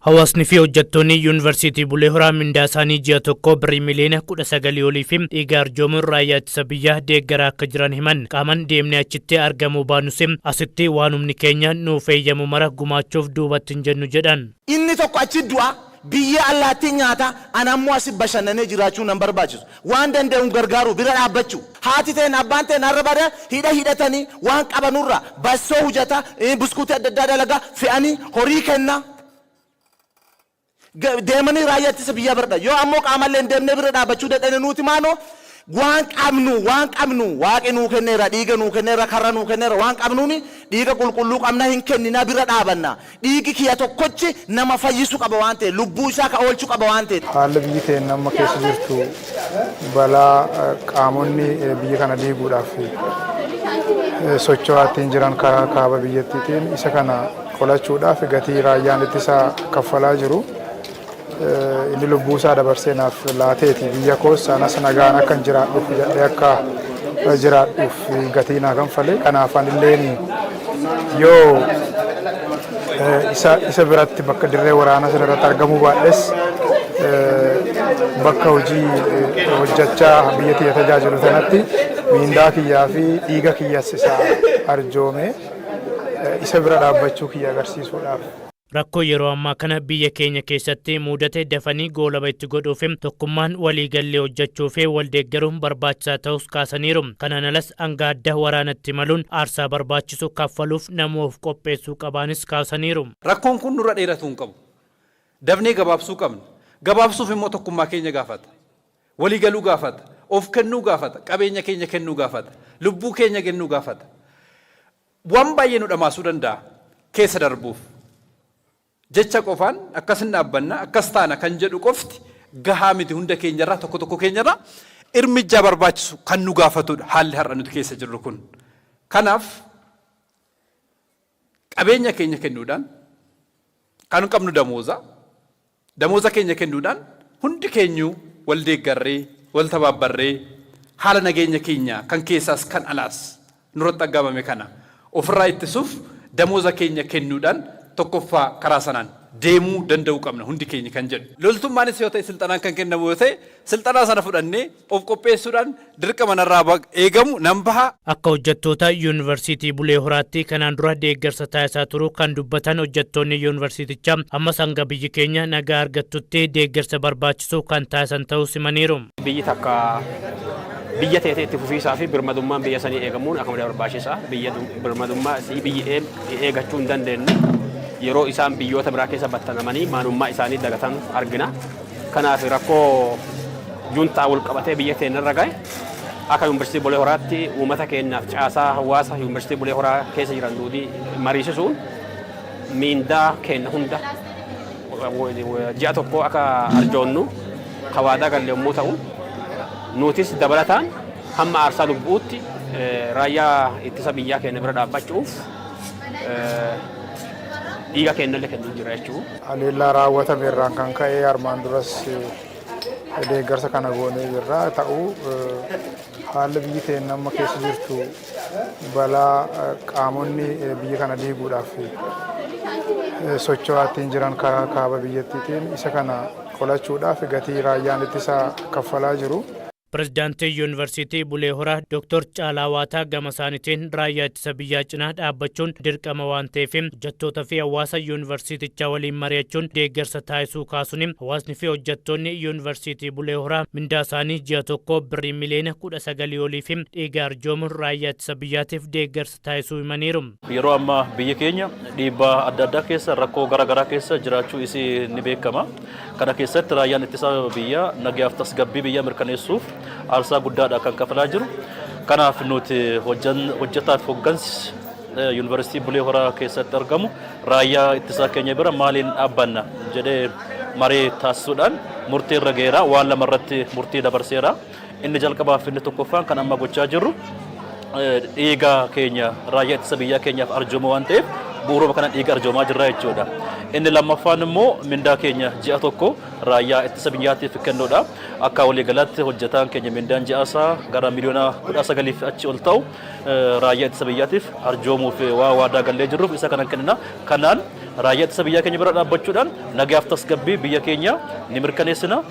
Hawaasni fi hojjettoonni Yuunivarsiitii Bulee Horaa mindaa isaanii ji'a tokko birrii miliyoona 19 olii fi dhiiga arjoomuun raayyaa ittisa biyyaa deeggaraa akka jiran himan. Qaaman deemnee achitti argamuu baanus asitti waan humni keenya nuuf eeyyamu mara gumaachuuf duubatti hin jennu jedhan. Inni tokko achi du'a, biyyee allaattiin nyaata, ana ammoo asi bashannanee jiraachuun nan barbaachisu. Waan danda'uun gargaaruu, bira dhaabbachuu. Haati teenna, abbaan teenna har'a bara hidha hidhatanii waan qabanurraa bassoo hujata, buskuutii adda addaa dalagaa, fe'anii horii kenna. Deemanii raayyaa ittisa biyyaa bira dha. Yoo ammoo qaamallee hin deemnee bira dhaabbachuu dadhabne nuti maanoo waan qabnu waan qabnu waaqi nuu kenneera, dhiiga nuu kenneera, karra nuu kenneera, waan qabnuuni dhiiga qulqulluu qabna hin kenninaa bira dhaabanna. Dhiigi kiya tokkochi nama fayyisu qaba waan ta'e, lubbuu isaa ka oolchu qaba waan ta'e. Haalli biyyi teenna amma keessa jirtu balaa qaamonni biyya kana diiguudhaaf socho'aa ittiin jiran karaa kaaba biyyattiitiin isa kana qolachuudhaaf gatii raayyaan ittisaa kaffalaa jiru. Inni lubbuu isaa dabarsee naaf laateeti biyya koos anas nagaan akkan jiraadhuuf jedhee akka jiraadhuuf gatii naa kanfale. Kanaaf anilleen yoo isa biratti bakka dirree waraanaa sana irratti argamuu baadhes bakka hojii hojjechaa biyya tiyya tajaajilu sanatti miindaa kiyyaa fi dhiiga kiyyas isa arjoome isa bira dhaabbachuu kiyya agarsiisuudhaaf. Rakkoo yeroo ammaa kana biyya keenya keessatti muudate dafanii goolaba itti godhuuf tokkummaan waliigallee hojjechuu fi waldeeggaruun barbaachisaa ta'us kaasaniiru. Kanaan alas hanga adda waraanatti maluun aarsaa barbaachisu kaffaluuf namoof qopheessuu qabaanis kaasaniiru. Rakkoon kun nurra dheeratuu hin qabu. Dafnee gabaabsuu qabna. Gabaabsuuf immoo tokkummaa keenya gaafata. Waliigaluu gaafata. Of kennuu gaafata. Qabeenya keenya kennuu gaafata. Lubbuu keenya kennuu gaafata. Waan baay'ee nu dhamaasuu danda'a keessa darbuuf. Jecha qofaan akkas hin dhaabbanna, akkas taana kan jedhu qofti gahaa miti hunda keenyarraa tokko tokko keenyarraa irmijjaa barbaachisu kan nu gaafatudha haalli har'a nuti keessa jirru kun. Kanaaf qabeenya keenya kennuudhaan kan qabnu damooza, damooza keenya kennuudhaan hundi keenyuu wal deeggarree, wal tabaabbarree haala nageenya keenya kan keessaas kan alaas nurratti aggaamame kana ofirraa ittisuuf damooza keenya kennuudhaan tokkoffaa karaa sanaan deemuu danda'uu qabna hundi keenya kan jedhu. Loltummaanis yoo ta'e silxanaan kan kennamu yoo ta'e silxanaa sana fudhannee of qopheessuudhaan dirqama narraa eegamu nan baha. Akka hojjettoota Yuunivarsiitii Bulee Horaatti kanaan dura deeggarsa taasisaa turuu kan dubbatan hojjettoonni yuunivarsiitichaa ammas hanga biyyi keenya nagaa argattutti deeggarsa barbaachisu kan taasisan ta'uu simaniiru. Biyyi takka biyya teetee itti fufiisaa fi birmadummaan biyya sanii eegamuun akka malee barbaachisaa. Biyya birmadummaa isii biyyi eegachuu hin dandeenye yeroo isaan biyyoota biraa keessa battanamanii maalummaa isaanii dagatan argina. Kanaaf rakkoo juntaa wal qabatee biyya teenya irra gahe akka Yuunivarsiitii Bulee Horaatti uummata keenyaaf caasaa hawaasa Yuunivarsiitii Bulee Horaa keessa jiran duudii mariisisuun miindaa keenya hunda ji'a tokko akka arjoonnu kan waadaa galle yommuu ta'u, nutis dabalataan hamma aarsaa lubbuutti raayyaa ittisa biyyaa keenya bira dhaabbachuuf dhiiga keenyallee kennuu jira jechuudha. Haleellaa raawwatame irraan kan ka'e armaan duras deeggarsa kana goonee jirra. Ta'u haalli biyyi teenna amma keessa jirtu balaa qaamonni biyya kana diiguudhaaf socho'aa ittiin jiran karaa kaaba biyyattiitiin isa kana qolachuudhaaf gatii raayyaan ittisaa kaffalaa jiru. Pirezidaantiin Yuunivarsiitii Bulee Horaa Dooktor Caalaa Waataa gama isaaniitiin raayyaa ittisa biyyaa cinaa dhaabbachuun dirqama waan ta'eef hojjettoota fi hawaasa yuunivarsiitichaa waliin mari'achuun deeggarsa taasisuu kaasuun hawaasni fi hojjettoonni Yuunivarsiitii Bulee Horaa mindaa isaanii ji'a tokko birrii miliyoona 19 olii fi dhiiga arjoomuun raayyaa ittisa biyyaatiif deeggarsa taasisuu himaniiru. Yeroo ammaa biyyi keenya dhiibbaa adda addaa keessa rakkoo garaagaraa keessa jiraachuu isii ni beekama. Kana keessatti raayyaan ittisa biyyaa nagayaaf tasgabbii biyyaa mirkaneessuuf aarsaa guddaadha kan kafalaa jiru. Kanaaf nuti hojjetaa fi hoggansi Yuunivarsiitii Bulee Horaa keessatti argamu raayyaa ittisaa keenya bira maaliin dhaabbanna jedhee maree taasisuudhaan murtii irra ga'eera. Waan lama irratti murtii dabarseera. Inni jalqabaa fi inni tokkoffaan kan amma gochaa jirru dhiiga keenya raayyaa ittisa biyyaa keenyaaf arjoomuu waan ta'eef Bu'uuruma kanaan dhiiga arjoomaa jirra jechuudha. Inni lammaffaan immoo mindaa keenya ji'a tokko raayyaa ittisa biyyaatiif kennuudha. Akka waliigalaatti hojjetaan keenya mindaan ji'a isaa gara miliyoona 19f achi ol ta'u raayyaa ittisa biyyaatiif arjoomuuf waa waadaa gallee jirruuf isa kanan kennina. Kanaan raayyaa ittisa biyyaa keenya bira dhaabbachuudhaan nagaaf tasgabbii biyya keenya ni mirkaneessina.